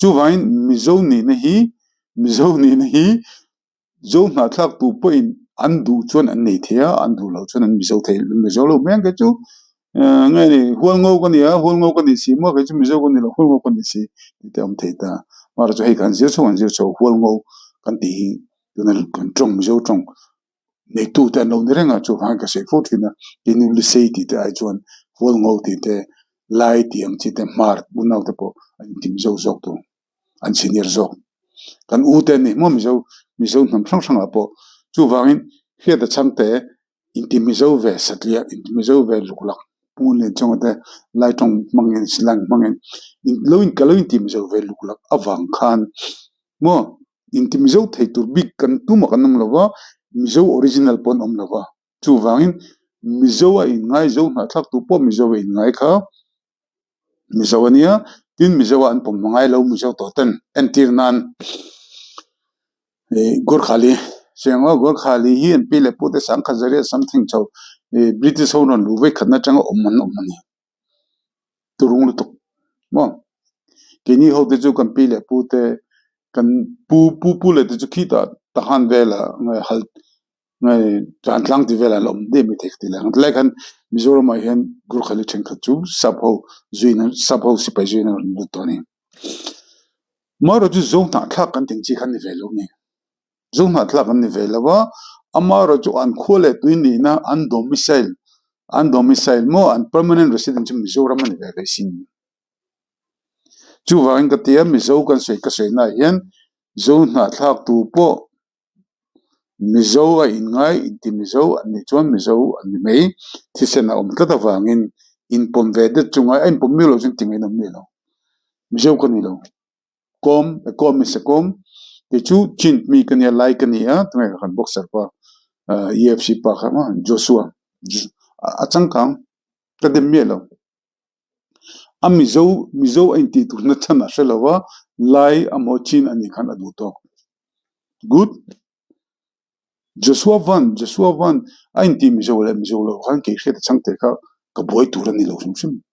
Chuvangin Mizo nihna hi Mizo nihna hi Zo hnahthlak tu pawhin an duh chuan an nei thei a, an duh loh chuan an Mizo thei Mizo lo mai ang kei chu. Nge ni Hualngo ka ni a, Hualngo ka ni si maw kei chu Mizo ka ni lo Hualngo ka ni si tih te a awm thei ta. Mahse chu hei kan zir chho kan zir chho Hualngo kan tih hi tuna kan tawng Mizo tawng neitu te an lo ni reng a chuvangin ka sawi fo thin a tin Lusei tih te ai chuan Hualngo tih te Lai tih ang chi te Hmar unau te pawh an inti Mizo zawk tur an senior zawk. Kan u te an ni maw Mizo Mizo hnam hrang hrangah pawh chuvangin hriat a chhang te Inti Mizo ve satliah, inti Mizo ve luklak hmun leh chunga te lai tawng hmangin slang hmangin lo in ka lo inti Mizo ve luklak avang khan maw inti Mizo thei tur bik kan tumah kan awm lo va, Mizo original pawh an awm lo va, chuvangin Mizo a inngai Zo hnahthlak tur pawh Mizo a inngai kha Mizo a nia, tin Mizo ah an pawm ngai lo Mizo tawh ten entir nan ih Gorkhali cheng aw Gorkhali hi an pi leh pu te sangkhat zariat something chho ih British ho rawn luh vek khatna atanga awm an awm a ni turung lutuk maw keini ho te chu kan pi leh pu te kan pu pu pu leh te chu khitah tahan velah hal Tlan tlang tih velah an awm daih mai thei ka ti leh ang. Tilai khan Mizoramah hian Gurkhali thenkhat chu sap ho zuiin sap ho sipai zuiin an rawn lut tawh a ni. Amaherawhchu chu Zo hnahthlak kan tih ang chi kha an ni ve lo a ni. Zo hnahthlak an ni ve lo a, amaherawhchu an khua leh tui nihna an domicile an domicile maw an permanent resident chu Mizoram a ni ve ve sin. Chuvangin ka ti a Mizo kan sawi ka sawi naah hian Zo hnahthlak tu pawh Mizo a inngai inti Mizo an nih chuan Mizo an ni mai. Thisen a awm tlat avangin inpawm ve det chu ngai a inpawm miau lo chuan ti ngaih nawm miah lo. Mizo ka ni lo. Kawm, a kawm is a kawm. Kei chu Chin mi ka nia, Lai ka ni a, tunge ka kan boxer pa UFC pa kha maw Joshua a changkang ka dem miah lo. A Mizo Mizo a intih turna chhan a hre lo a, Lai amaw Chin a nih khan a duh tawk. Good. Joshua Van Joshua Van a intih Mizo leh Mizo lo khan kei hriat a chhang teh kha ka buai tur a ni lo hrim hrim.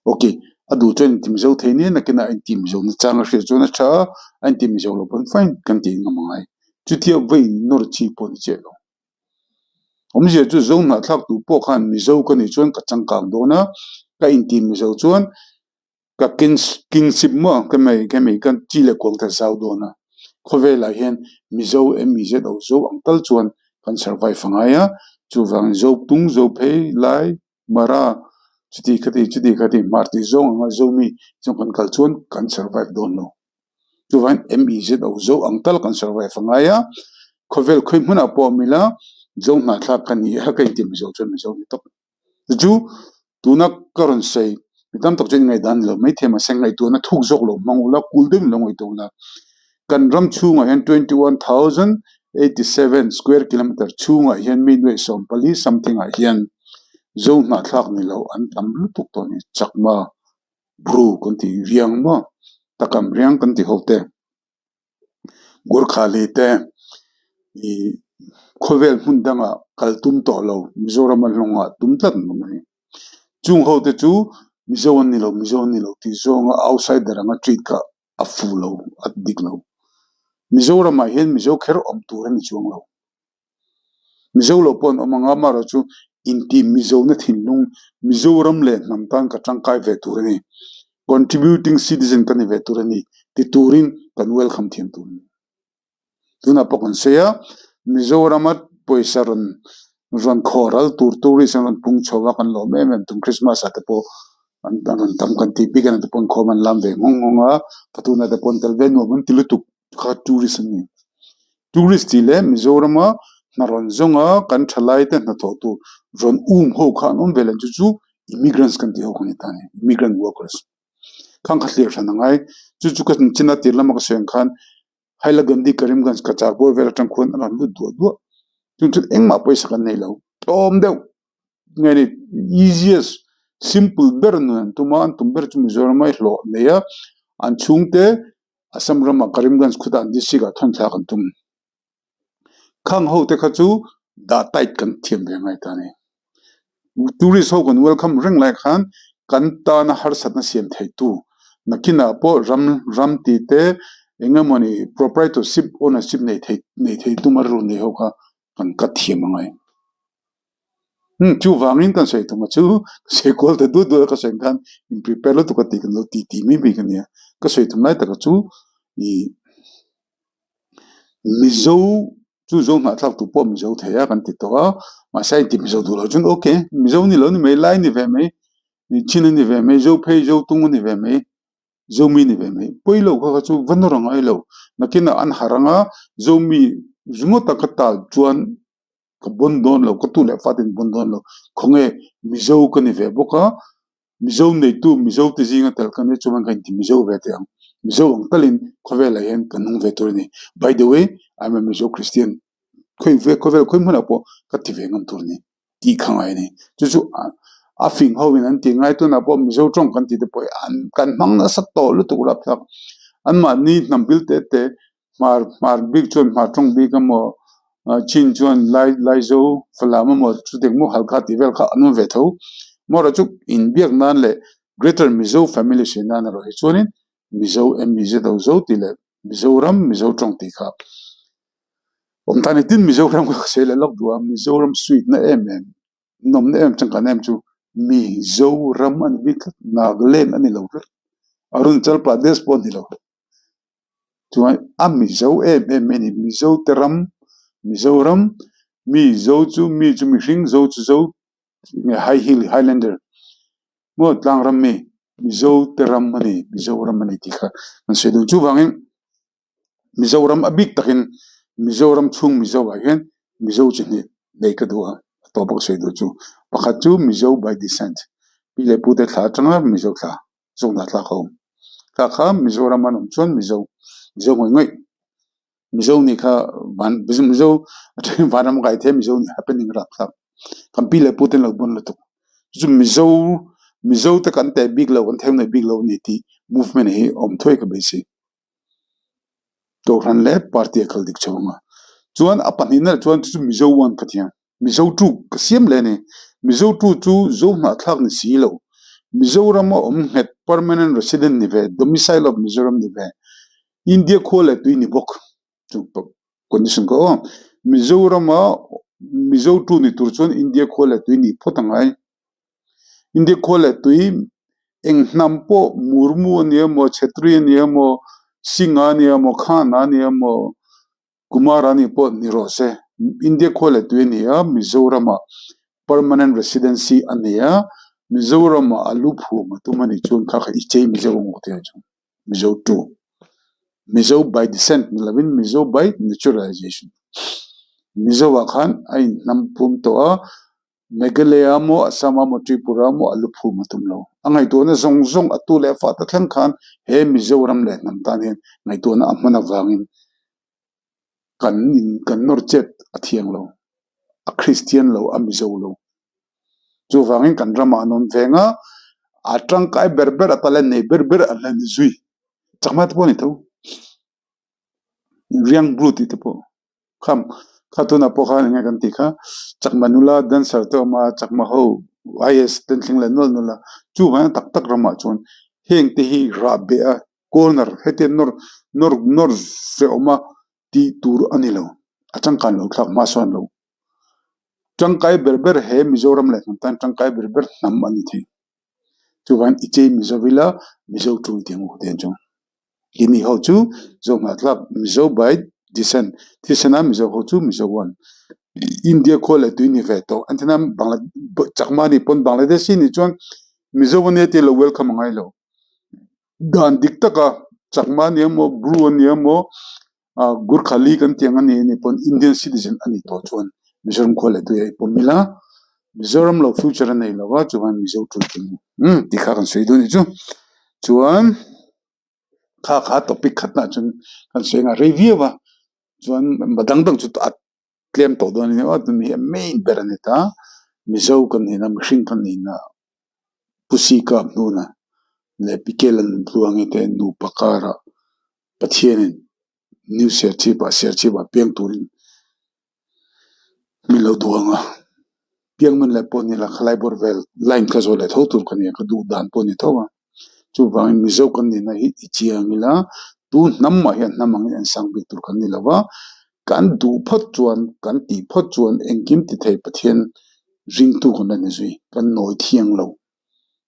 Ok, a duh chuan inti Mizo thei nia nakin a intih Mizo na chang a hriat chuan a tha a, a intih Mizo lo pawn fine kan tih ngam a ngai. Chutia va innawr chi pawh ni chiah lo. Awmzia chu Zo hnahthlak tu pawh khan Mizo ka nih chuan ka changkang dawn a, ka inti Mizo chuan ka kingship maw ka mei ka mei ka chi leh kuang ta zau dawn a, khawvelah hian Mizo M-I-Z-O Zo ang tal chuan kan survive a ngai a, chuvangin Zo tung Zo phei lai Mara chuti khati chuti khati hmar tih zawng anga Zomi chung kan kal chuan kan survive dawn lo. Chuvangin MEZO Zo ang tal kan survive a ngai a, khawvel khawi hmunah pawh awm ila Zo hnahthlak ka ni a, ka inti Mizo chuan Mizo ni tawp. Chu chu tuna ka rawn sawi mi tam tak chuan i ngaihdan ni lo maithei mahse ngaihtuahna thuk zawk lo hmang ula, kul deuhin lo ngaihtuah ula. Kan ram chhungah hian 21,087 square kilometer chhungah hian mi nuaih 14 something ah hian Zo hnahthlak ni lo an tam lutuk tawh a ni. Chakma, Bru kan tih riang maw? Takam riang kan tih ho te, Gurkhali te ih khawvel hmun dangah kal tum tawh lo Mizoram a hlawngah tum tlat an awm a ni. Chung ho te chu Mizo an ni lo, Mizo an ni lo tih zawnga outsider anga treat kha a fu lo, a dik lo. Mizoramah hian Mizo kher awm tur a ni chuang lo. Mizo lo pawh an awm ang a, amaherawhchu inti Mizona thinlung Mizoram leh hnam tan ka tangkai ve tur a ni, contributing citizen ka ni ve tur a ni ti turin kan welcome thiam tur a ni. Tunah pawh kan sawi a, Mizorama pawisa rawn rawn khaw ral tur tourist an rawn pung chho a, kan lawm em em tum Christmas ah te pawh an rawn tam kan tih bik a ni te pawh inkhawm an lam ve nghawng nghawng a, pathumna te pawh an tel ve nuam an ti lutuk kha tourist an ni. Tourist tih leh Mizorama hna rawn zawnga kan thalai te hnathawh tur rawn um ho kha an awm ve leh chu chu immigrants kan tih ho kha a ni ta a ni, immigrant workers. Khang kha thlir hran a ngai. Chu chu ka chin a tir lama ka sawi ang khan Hailakandi, Karimganj, Kacharbor vel atang khuan a rawn lut duah duah. Chung chuan engmah pawisa kan nei lo. Tlawm deuh nge ni easiest, simple ber nun an tum a, an tum ber chu Mizoram a i hlawh nei a, an chhungte Assam ramah Karimganj khutah an district ah thawn thlak an tum. Khang ho te kha chu dah tight kan thiam ve ngai ta a ni. Tourist ho kan welcome reng lai khan kan tana harsatna siam thei tu nakinah pawh ram ram tih te eng emawni proprietorship ownership nei thei nei thei tum a rilru nei ho kha kan cut thiam a ngai. Umm chuvangin kan sawi tum a chu ka sawi kual ta dut dut a ka sawi ang khan in prepare lutuk a tih kan lo ti ti mai bik a nia. Ka sawi tum lai taka chu ih Mizo chu Zo hnahthlak tu pawh Mizo thei a kan ti tawh a, mahse a inti Mizo duh loh chuan ok Mizo ni lo ni mai, Lai ni ve mai, Chin a ni ve mai, Zo phei Zo tung a ni ve mai, Zomi ni ve mai, pawi lo kha kha chu va nawr a ngai lo, nakinah an harh ang a, Zomi ringawt a ka tal chuan ka bawn dawn lo, ka tu leh fa ten bawn dawn lo, khawnge Mizo ka ni ve bawk a, Mizo neitu Mizo te zinga tel ka nia chuan ka inti Mizo ve teh ang. Mizo ang talin khawvelah hian ka nung ve tur a ni. By the way, I am a Mizo Christian. Khawi ve khawvel khawi hmunah pawh ka ti ve ngam tur a ni tih kha ngai a ni. Chu chu a fing ho in an ti ngai tunah pawh Mizo tawng kan ti te pawh hi an kan hmang nasa tawh lutuk rapthlak. Anmahni hnam bil te te Hmar hmar bik chuan hmar tawng bik emaw Chin chuan Lai Laizo Falam emaw chutiang maw Halkha tih vel kha an awm ve tho. Amaherawh chu inbiak nan leh Greater Mizo Family hriat nan erawh hi chuanin Mizo M-I-Z-O Zo tih leh Mizoram Mizo tawng tih kha awm ta a ni. Tin Mizoram kha ka sawi leh lawk duh a, Mizoram sweet na em em nawmna em changkanna em chu Mizoram a ni bik tlat, Nagaland a ni lo tlat, Arunachal Pradesh pawh a ni lo. Chuan a Mizo em em mai a ni. Mizo te ram, Mizoram, mi Zo chu mi chu mihring, Zo chu Zo nge High Hill, Highlander maw tlang ram mi Mizo te ram a ni, Mizoram a ni tih kha kan sawi dun. Chuvangin Mizoram a bik takin Mizoram chhung Mizo ah hian Mizo chi hnih nei ka duh a, a tawp a ka sawi duh chu. Pakhat chu Mizo by descent, pi leh pu te thla atanga Mizo thla. Zawkna tlak a awm. Kha kha Mizoram an awm chuan Mizo, Mizo ngawih ngawih, Mizo nih kha van Mizo atangin vanram a kai thei a, Mizo nih happening rapthlak. Kan pi leh pu ten lo bawn lutuk. Chu Mizo, Mizo te kan teh bik lo, kan theu nei bik lo a ni tih movement hi a awm thuai ka beisei. Kohhran leh party a kal dik chho ang a. Chuan a pahnihna leh chuan chu chu Mizo one ka ti ang. Mizo tu ka siam leh a ni. Mizo tu chu Zo hnahthlak ni si lo. Mizoram a awm nghet permanent resident ni ve, domicile of Mizoram ni ve, India khua leh tui ni bawk chu condition kha aw. Mizoram a Mizo tu ni tur chuan India khua leh tui nih phawt a ngai. India khua leh tui eng hnam pawh Murmu a ni emaw, Chhetri a ni emaw, Singh a ni emaw, Khan a ni emaw, Kumar a nih pawh ni rawh se. India khua leh tui a ni a, Mizoram-ah permanent residency a nei a, Mizoram-ah a lu phum a tum a nih chuan kha kha i chei Mizo ang awk tih ah chuan Mizo tu, Mizo by descent ni lovin Mizo by naturalization. Mizo-ah khan a inhnam phum tawh a, Meghalaya maw, Assam maw, Tripura maw a lu phum a tum lo. A ngaihtuahna zawng zawng a tu leh a fah ta thleng khan he Mizoram leh hnam tan hian ngaihtuahna a hman avangin kan in kan nawr chet a thiang lo, a Kristian lo, a Mizo lo. Chuvangin kan ramah an awm veng a, a tangkai ber ber a talent nei ber ber an la ni zui. Chakma te pawh a ni tho. Riang bru tih te pawh kham kha tunah pawh khan eng nge kan tih kha chakma nula dancer te awm a chakma ho. IAS te an thleng leh nual nual a, chuvangin tak tak ramah chuan heng te hi rah beh a corner hetiang nawr nawr nawr ve awm a tih tur a ni lo, a changkan lo thlak hma sawn lo. Tangkai ber ber he Mizoram leh hnam tan tangkai ber ber hnam a ni thei. Chuvangin i chei Mizo ila Mizo tul tih ang u te chu. Keini ho chu Zo hnahthlak Mizo by descent thisena Mizo ho chu Mizo one. India khua leh tui ni ve tawh an thina Chakma nih pawn Bangladeshi nih chuan Mizo ania tih lo welcome a ngai lo. Dan dik taka Chakma ania maw Bru ania maw Gurkhali kan tih ang a ni anih pawn Indian citizen a nih tawh chuan Mizoram khua leh tui a pawm ila Mizoram lo future a nei lo a chuan Mizo tul tih umm tih kha kan sawi dawn anih chu. Chuan kha kha topic khatna chuan kan sawi nghah rei viau a chuan dang dang chu a tlem tawh dawn a ni aw tumi hi a main ber a ni ta Mizo kan nihna mihring kan nihna Pusi kap hnuna leh Pikel an tluangi te nupa karah Pathianin New Serchhip ah Serchhip ah piang turin min lo duh ang a, piang nawn leh pawh ni la khalai bawr vel line kha zawh leh tho tur ka ni a, ka duh dan pawh a ni tho a, chuvangin Mizo kan nihna hi i chiang ila tu hnam mah hian hnam angin an sang bik tur kan ni lo va, kan duh phawt chuan kan tih phawt chuan engkim ti thei Pathian ringtu kan la ni zui, kan nawi thiang lo.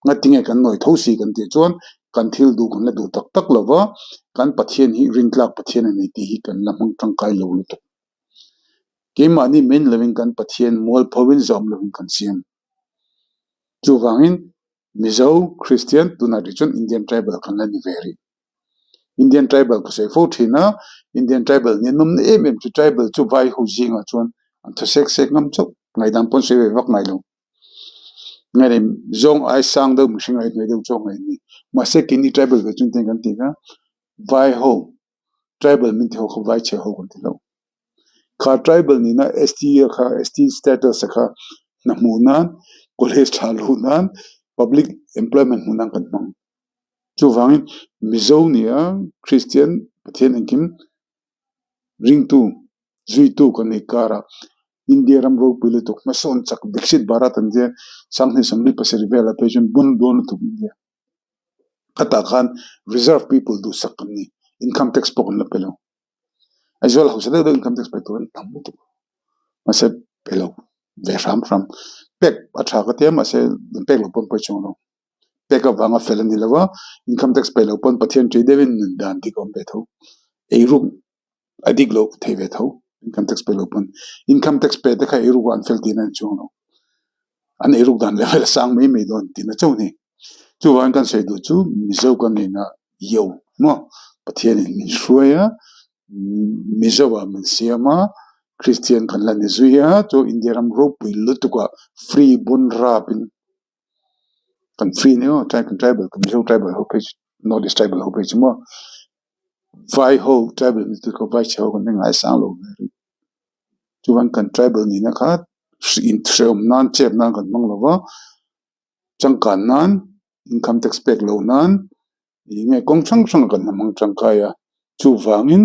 Ngatinge kan nawi tho si kan tih chuan kan thil duh kan la duh tak tak lo va, kan Pathian hi rintlak Pathian a ni tih hi kan la hmang tangkai lo lutuk. Keimahni min lovin kan Pathian mualpho in zawm lovin kan siam. Chuvangin Mizo Kristian tunah rih chuan Indian Tribal kan la ni ve rih. Indian Tribal ka sawi fo thin a, Indian Tribal nih an awmna em em chu Tribal chu vai ho zingah chuan an tha sek sek ngam chauh, ngaidam pawn sawi ve vak ngai lo. Ngaih zawng ai sang deuh mihring ai hnuai deuh chu a ngaih a ni. Mahse keini tribal ve chu engtin kan ti kha vai ho tribal min ti ho kha vai chhe ho kan ti lo. Kha tribal nihna ST a kha ST status a kha hna hmuh nan college tha luh nan public employment hmuh nan kan hmang. Chuvangin Mizo nia Christian Pathian engkim ringtu zuitu kan nei karah India ram ropui lutuk hmasawn chak Viksit Bharat an tia sanghnih 47 velah phei chuan bun dawn lutuk India khatah khan reserve people duhsak kan ni income tax pawh kan la pe lo Aizawl hausa deuh deuh income tax pe tur an tam lutuk mahse pe lo ve hram hram pek a tha ka tia mahse an pek loh pawn pawi chuang lo pek avanga fel a ni lo a income tax pe loh pawn Pathian ṭih deuhin nun dan dik a awm ve tho eiruk a dik loh thei ve tho income tax pe loh pawn income tax pe te kha eiruk ah an fel tihna a ni chuang lo an eiruk dan level a sang mai mai dawn tihna chauh a ni chuvangin kan sawi duh chu Mizo kan nihna yo maw Pathianin min hruai a Mizo ah min siam a Kristian kan la ni zui a chu India ram ropui lutuk ah free bun rap in kan free ni aw tribal kan Mizo tribal ho phei chu North East tribal ho phei chu maw vai ho tribal ni tur kha vai chhe ho kan la ngaisang lo ve rih chuan kan tribal nihna kha inhreawm nan chep nan kan hmang lo va changkan nan income tax pek loh nan ih nge kawng hrang hrang ah kan la hmang tangkai a chuvangin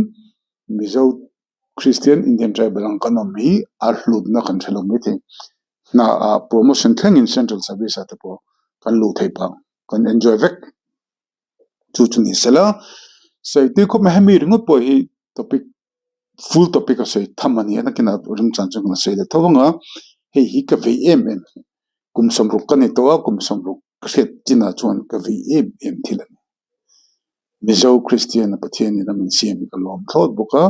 Mizo Kristian Indian tribal ang kan awm hi a hlutna kan hre lo maithei hna ah promotion thlengin central service ah te pawh kan luh theih phah kan enjoy vek chu chu ni sela sawi tui khawp mai hemi ringawt pawh hi topic full topic a sawi tham a ni a nakinah remchang chuan kan la sawi leh tho ang a hei hi ka vei em em kum 60 ka ni tawh a kum 60 ka hriat chinah chuan ka vei em em thil a ni. Mizo Kristian a Pathian in a min siam hi ka lawm thlawt bawk a,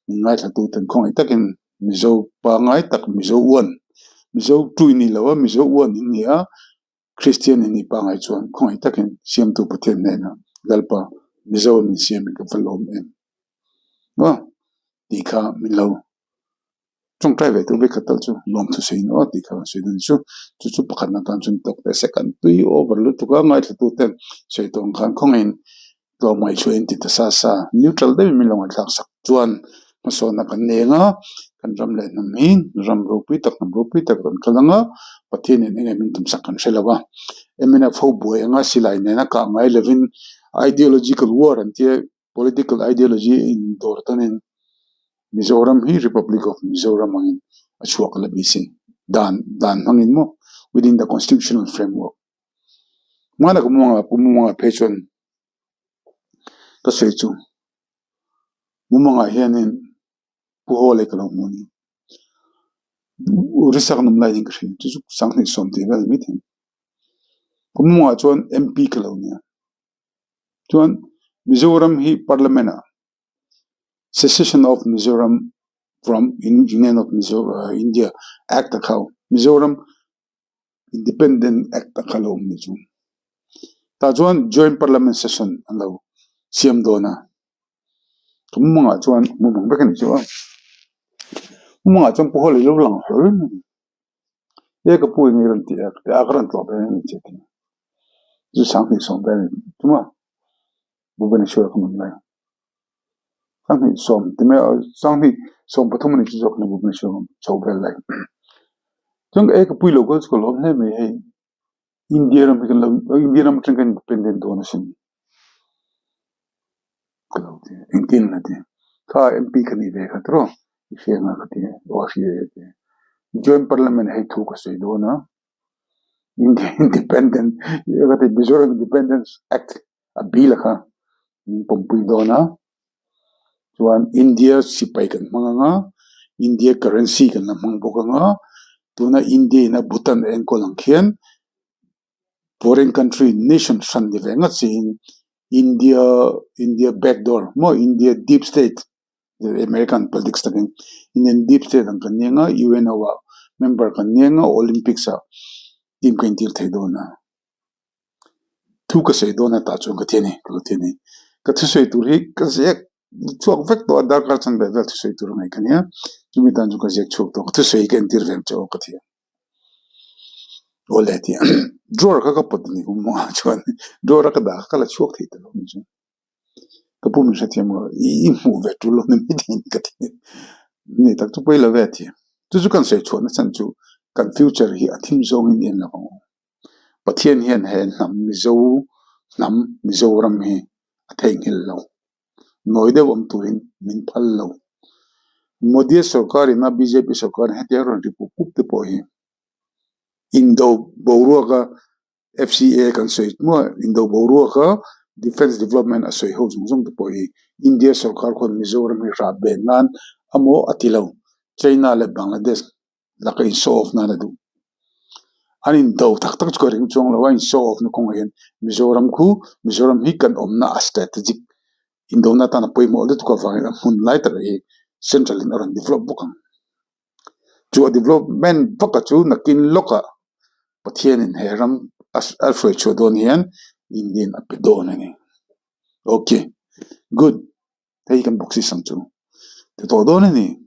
min ngaithla ten khawngaih takin Mizo pangngai tak Mizo uan, Mizo tui ni lo a Mizo uan in ni a, Kristian in ni pangngai chuan khawngaih takin siamtu Pathian hnenah Lalpa Mizo a min siam hi ka va lawm em aw tih kha min lo Tawngtai ve tur vekhat tal chu lawmthu sawi in aw tih kha kan sawi dawn chu chu chu pakhatna tan chuan tawk teh se kan tui over lutuk a ngaithla ten sawi tawh ang khan khawngaihin tlawmngaih chu a inti ta sa sa neutral deuhin min lo ngaihthlak sak chuan hmasawnna kan nei ang a kan ram leh hnam hi ram ropui tak hnam ropui tak rawn kal ang a Pathianin eng nge min tum sak kan hre lo a mnf ho buai anga silai nena kah ngai lovin ideological war an tia. Political ideology a indawr tanin Mizoram hi Republic of Mizoram angin a chhuak la bisi. Dan dan hmangin maw? within the constitutional framework. Hmana ka mumangah pu mumangah phei chuan ka sawi chu mumangah hianin Pu Hawlei ka lo hmu a ni. Risak an awm lai in ka hria chu chu sanghnih sawm tih vel mai thei. Ka mumangah chuan MP ka lo nia. Chuan Mizoram hi Parliament ah Secession of Mizoram from Union of India Act a kha Mizoram Independent Act a kha lo awm ni chu. Tah chuan Joint Parliament Session an lo siam dawn a. Ka mumangah chuan mumang vek a ni chu a. Mumangah chuan Pu Hawla hi lo lang hlawl mai a ni. E ka pu eng nge rawn ti a, a ka rawn tlawh ve a ni che ti. Chu sanghnih sawm vel a ni thung a. Bhubaneswar ka hmun lai. Sanghnih sawm ti mai a, sanghnih 13 a ni chu zawk a ni Bhubaneswar ka chho vel lai. Chuan e ka pui lo kal chu ka lawm hle mai hei. India ram hi kan lo India ram atang kan independent dawn asin. Ka lo ti engtin a ti. Kha MP ka nih ve kha tiraw i hria nga ka ti aw a hria e ti. Joint Parliament hei thu ka sawi dawn a. India Independent ka ti Mizoram Independence Act a bill a kha min pawmpui dawn a. Chuan India sipai kan hmang anga India currency kan la hmang bawk anga tuna India in a Bhutan a enkawl ang khian foreign country nation hran ni ve ngat siin India India back door maw India deep state American politics takin Indian deep state ang kan ni anga UNO ah member kan ni anga Olympics ah team ka intir thei dawn a. Thu ka sawi dawn a tah chuan ka thi a ni, ka lo thi a ni. Ka thusawi tur hi ka ziak chhuak vek tawh a, darkar chanve vel thusawi tur a ngaih ka nia. Chumi tan chu ka ziak chhuak tawh a, ka thusawi hi ka entir ve ang che aw ka thi a. Aw le ti a, drawer kha ka pawt a ni kum hmangah chuan drawer a ka dah kha ka la chhuak thei ta lo a ni chu. Ka pu min hrethiam lo, i hmuh ve tul lo ni mai thei ka ti. Ni tak chu pawi lo ve a ti. Chu chu kan sawi chhuahna chhan chu kan future hi a thim zawngin i en lo ang u. Pathian hian he hnam Mizo hnam Mizoram hi a theihnghilh lo. Nawi deuh awm turin min phal lo. Modi sorkarin a bjp sorkarin hetiang a rawn ri pup pup te pawh hi indo boruaka FCA kan sawi hnuah indo boruaka Defence Development a sawi ho zawng zawng te pawh hi India sorkar khuan Mizoram hi hrah ben nan amaw a ti lo. China leh Bangladesh laka in show off nan a duh. An in do tak tak chu ka ring chuang lo a, in show off na kawngah hian Mizoram khu Mizoram hi kan awmna a strategic indona atan a pawimawh lutuk avangin a hmun lai takah hi central in a rawn develop bawk ang. Chu a development vaka chu nakin lawkah Pathianin he ram a hruai chhuah dawn hian Indian a pe dawn a ni. Okay, good. Hei kan boxi sang chu ti tawh dawn a ni.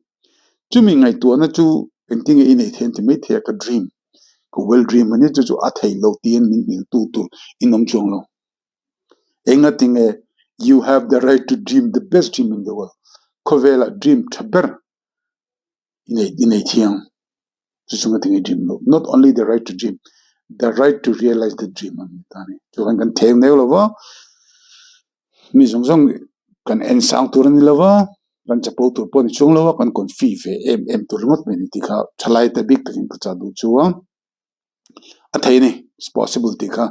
Chumi ngaihtuahna chu engtin nge i neih theih an ti maithei a, ka dream, ka well dream a ni chu chu a thei lo tiin min hmel tu tur in awm chuang lo. Engatinge you have the right to dream the best dream in the world, khawvela dream tha ber i nei thiang. Chu chu ngatinge dream loh, not only the right to dream, the right to realize the dream a ni ta a ni. Chuan kan theng neu lo va. Mi zawng zawng kan en sang tur a ni lo va, kan chapo tur pawh a ni chuang lo a, kan confi ve em em tur ringawt mai a ni tih kha thalai te bik takin ka chah duh chu a, a thei a ni, it's possible tih kha.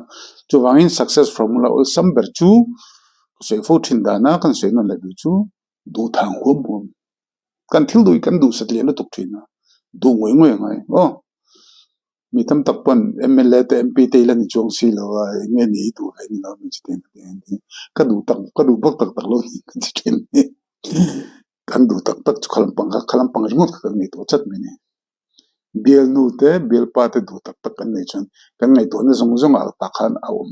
Chuvangin success formula awlsam ber chu ka sawi fo thin dana kan sawi nawn leh duh chu duhthang huam huam. Kan thil duh hi kan duh satliah lutuk thin a, duh ngawih ngawih a ngai aw. Mi tam tak pawn mla te MP te ila ni chuang si lo a, eng nge ni i duh ve ni lo mi chutiang ka ti ang ti. Ka duh tak ka duh bawk tak tak lo ni ka ti thin hi. Kan duh tak tak chu kha lampang kha kha lampang ringawt kha kan ngaihtuah chat mai ni. Bialnu te bialpa te duh tak tak kan neih chuan kan ngaihtuahna zawng zawng ah tah khan a awm.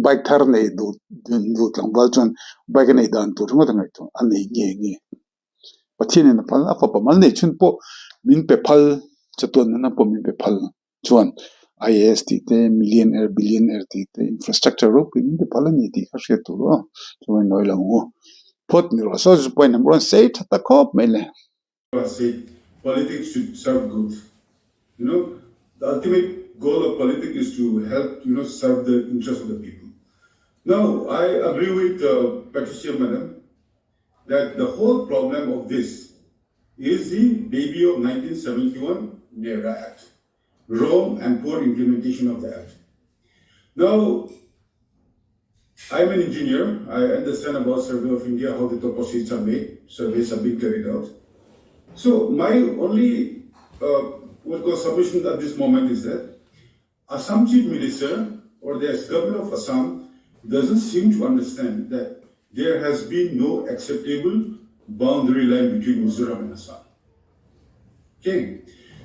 Bike thar nei duh duh tlangval chuan bike a neih dan tur ringawt a ngaihtuah a nei nge nge. Pathianin a phal a fapa mal neih chhun pawh min pe phal chatuan nuna pawh min pe phal chuan IAS tih te millionaire billionaire tih te infrastructure ropui min pe phal a ni tih kha hriat tur aw chuan nawi lo ang u phawt ni rawh saw chu point an rawn sei tha ta khawp mai le. Politics should serve good you know the ultimate goal of politics is to help you know serve the interest of the people now I agree with Patricia madam that the whole problem of this is the baby of 1971 NERA Act. Wrong and poor implementation of the act. Now, I'm an engineer. I understand about Survey of India, how the toposheets are made, surveys have been carried out. So my only what goes submission at this moment is that Assam Chief Minister or the government of Assam doesn't seem to understand that there has been no acceptable boundary line between Mizoram and Assam. Okay,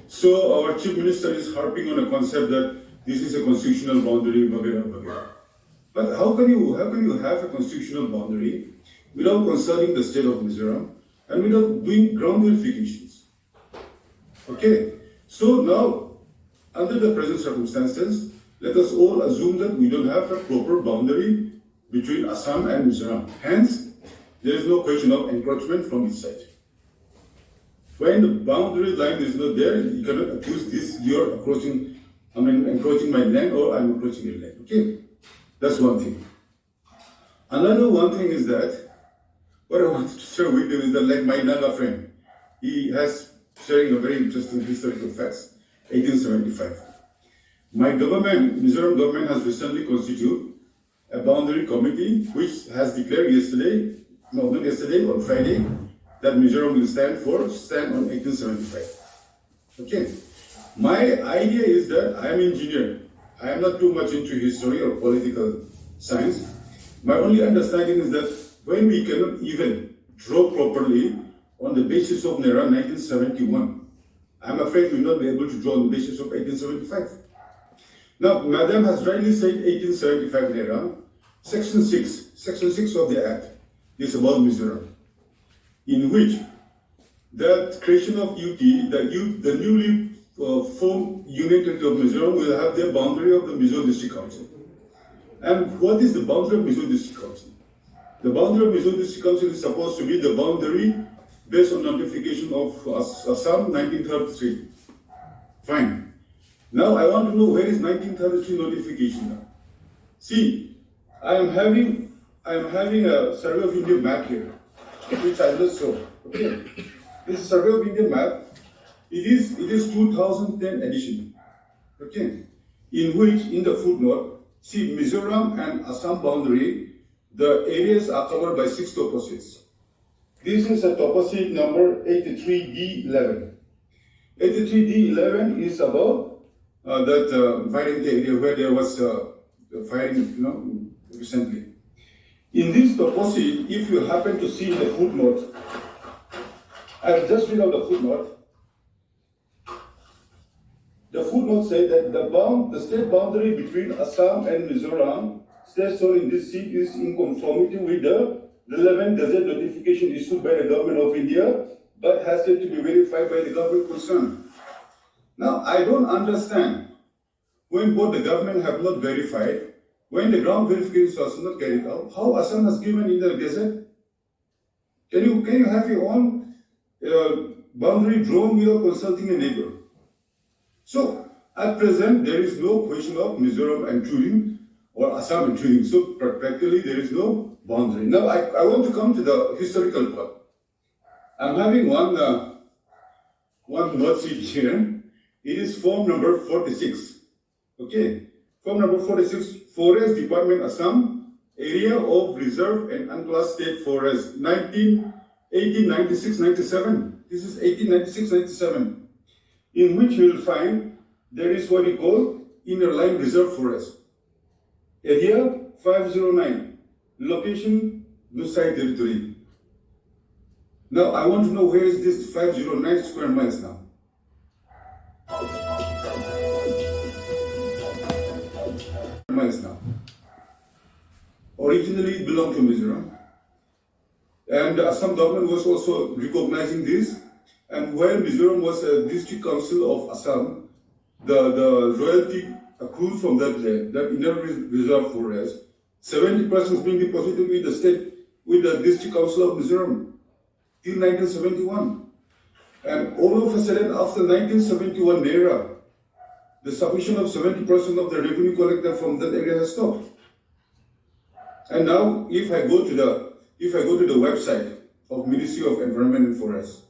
so our Chief Minister is harping on a concept that this is a constitutional boundary, vagera, vagera. But how can you how can you have a constitutional boundary without consulting the state of Mizoram and without doing ground verifications? Okay, so now under the present circumstances, let us all assume that we don't have a proper boundary between Assam and Mizoram. Hence, there is no question of encroachment from each side. When the boundary line is not there, you cannot accuse this, you're approaching, I mean, encroaching my land or I'm approaching your land. Okay, that's one thing. Another one thing is that what I want to share with you is that, like my Naga friend, he has sharing a very interesting historical facts, 1875. My government, Mizoram government, has recently constituted a boundary committee which has declared yesterday, no, not yesterday, on Friday, that Mizoram will stand for stand on 1875. Okay. My idea is that I am engineer. I am not too much into history or political science. My only understanding is that when we cannot even draw properly on the basis of NERA 1971, I'm afraid we will not be able to draw on the basis of 1875. Now, Madam has rightly said 1875 NERA, Section 6, Section 6 of the Act is about Mizoram, in which the creation of UT, the, U, the newly formed Union Territory of Mizoram will have the boundary of the Mizo District Council. And what is the boundary of Mizo District Council? The boundary of Mizo District Council is supposed to be the boundary based on notification of Assam 1933. Fine. Now I want to know where is 1933 notification now. See, I am having I am having a Survey of India map here, which I just show. Okay. This is Survey of India map. It is it is 2010 edition. Okay. In which in the footnote, see Mizoram and Assam boundary, the areas are covered by six toposheets. This is a toposheet number 83D11. 83D11 is about that Vairengte area where there was firing, you know, recently. In this toposheet, if you happen to see the footnote, I'll just read out the footnote. The footnote said that the bound, the state boundary between Assam and Mizoram, state shown in this sheet is in conformity with the relevant gazette notification issued by the government of India, but has yet to be verified by the government concerned. Now, I don't understand when both the government have not verified, when the ground verification was not carried out, how Assam has given in the gazette? Can you, can you have your own boundary drawn without consulting a neighbor? So, at present, there is no question of Mizoram intruding or Assam intruding. So, practically, there is no boundary. Now, I, I want to come to the historical part. I'm having one, one note sheet here. It is form number 46. Okay, form number 46, Forest Department, Assam, Area of Reserve and Unclassed State Forest, 19, 1896-97. This is 1896-97, in which you will find there is what you call inner line reserve forest. Area 509, location Lusai territory. Now I want to know where is this 509 square miles now. Miles now. Originally it belonged to Mizoram. And the Assam government was also recognizing this. And when Mizoram was a district council of Assam, the, the royalty accrued from that land, that inner reserve forest, 70% is being deposited with the state, with the district council of Mizoram till 1971. And all of a sudden, after 1971 era, the submission of 70% of the revenue collected from that area has stopped. And now, if I go to the if I go to the website of Ministry of Environment and Forest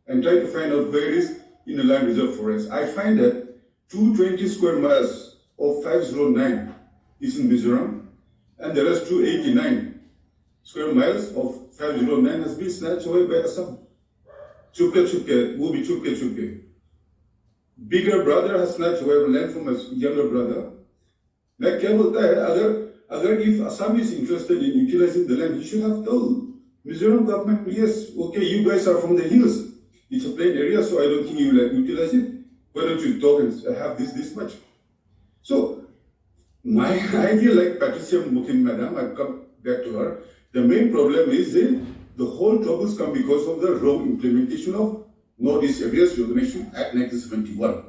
and try to find out where it is in the land reserve forest, I find that 220 square miles of 509 is in Mizoram and the rest 289 square miles of 509 has been snatched away by Assam. Chupke chupke, wo bhi chupke chupke. Bigger brother has snatched away land from his younger brother. मैं क्या बोलता है अगर अगर if Assam is interested in utilizing the land, he should have told Mizoram government, yes, okay, you guys are from the hills. It's a plain area, so I don't think you will utilize it. Why don't you talk and have this this much? So my idea, like Patricia Mukhim madam, I come back to her. The main problem is the whole troubles come because of the wrong implementation of Northeast Areas Reorganization Act 1971.